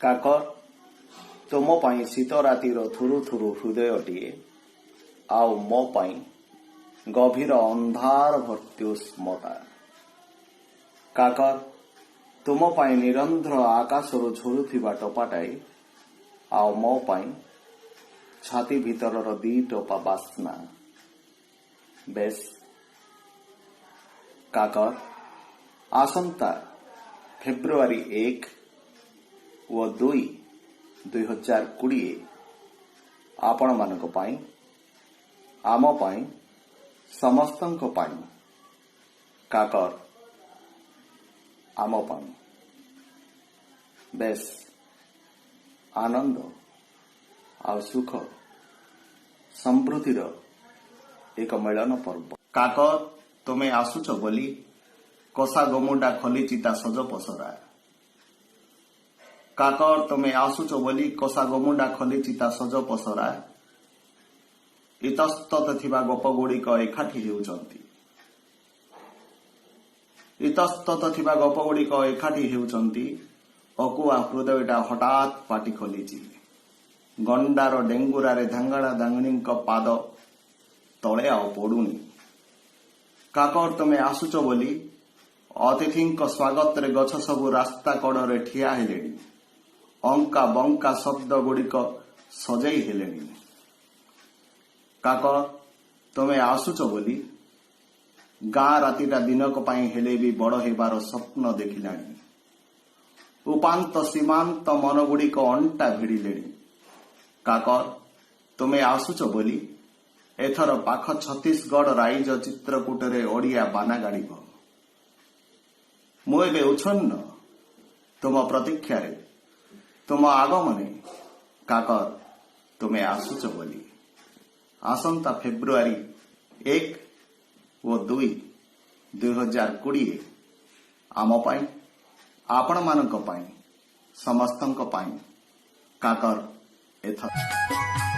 କାକର, ତୁମ ପାଇଁ ଶୀତ ରାତିର ଥୁରୁ ଥୁରୁ ହୃଦୟଟିଏ ଆଉ ମୋ ପାଇଁ ଗଭୀର ଅନ୍ଧାର ଭର୍ତ୍ତି ଉଷ୍ମତା। କାକର, ତୁମ ପାଇଁ ନିରନ୍ଧ୍ର ଆକାଶରୁ ଝରୁଥିବା ଟୋପାଟାଏ ଆଉ ମୋ ପାଇଁ ଛାତି ଭିତରର ଦି ଟୋପା ବାସ୍ନା। ବେଶ କାକର, ଆସନ୍ତା ଫେବୃଆରୀ 1 ଓ 2, 2020 ଆପଣମାନଙ୍କ ପାଇଁ, ଆମ ପାଇଁ, ସମସ୍ତଙ୍କ ପାଇଁ। କାକର ଆମ ପାଇଁ ବେଶ ଆନନ୍ଦ ଆଉ ସୁଖ ସମୃଦ୍ଧିର ଏକ ମିଳନ ପର୍ବ। କାକର, ତୁମେ ଆସୁଛ ବୋଲି କଷା ଗୋମୁଣ୍ଡା ଖୋଲିଛି ତା ସଜ ପସରା। କାକର, ତୁମେ ଆସୁଛ ବୋଲି କଷା ଗୋମୁଣ୍ଡା ଖୋଲିଛି ତା ସଜ ପସରା। ଇତସ୍ତତ ଥିବା ଗପ ଗୁଡ଼ିକ ଏକାଠି ହେଉଛନ୍ତି। ଇତସ୍ତତ ଥିବା ଗପ ଗୁଡ଼ିକ ଏକାଠି ହେଉଛନ୍ତି। ଅକୁଆ ହୃଦୟଟା ହଠାତ୍ ପାଟି ଖୋଲିଛି। ଗଣ୍ଡାର ଡେଙ୍ଗୁରାରେ ଧାଙ୍ଗଡ଼ା ଧାଙ୍ଗଣୀଙ୍କ ପାଦ ତଳେ ଆଉ ପଡୁନି। କାକର, ତୁମେ ଆସୁଛ ବୋଲି ଅତିଥିଙ୍କ ସ୍ୱାଗତରେ ଗଛ ସବୁ ରାସ୍ତା କଡ଼ରେ ଠିଆ ହେଲେଣି। ଅଙ୍କା ବଙ୍କା ଶବ୍ଦ ଗୁଡ଼ିକ ସଜେଇ ହେଲେଣି। କାକର, ତୁମେ ଆସୁଛ ବୋଲି ଗାଁ ରାତିଟା ଦିନକ ପାଇଁ ହେଲେ ବି ବଡ଼ ହେବାର ସ୍ୱପ୍ନ ଦେଖିଲାଣି। ଉପାନ୍ତ ସୀମାନ୍ତ ମନଗୁଡ଼ିକ ଅଣ୍ଟା ଭିଡ଼ିଲେଣି। କାକର, ତୁମେ ଆସୁଛ ବୋଲି ଏଥର ପାଖ ଛତିଶଗଡ଼ ରାଇଜ ଚିତ୍ରକୂଟରେ ଓଡ଼ିଆ ବାନା ଗାଡ଼ିବ। ମୁଁ ଏବେ ଉଚ୍ଛନ୍ନ ତୁମ ପ୍ରତୀକ୍ଷାରେ, ତୁମ ଆଗମନେ। କାକର, ତୁମେ ଆସୁଛ ବୋଲି ଆସନ୍ତା ଫେବୃଆରୀ 1 ଓ 2, 2020 ଆମ ପାଇଁ, ଆପଣମାନଙ୍କ ପାଇଁ, ସମସ୍ତଙ୍କ ପାଇଁ। କାକର ଏଥର।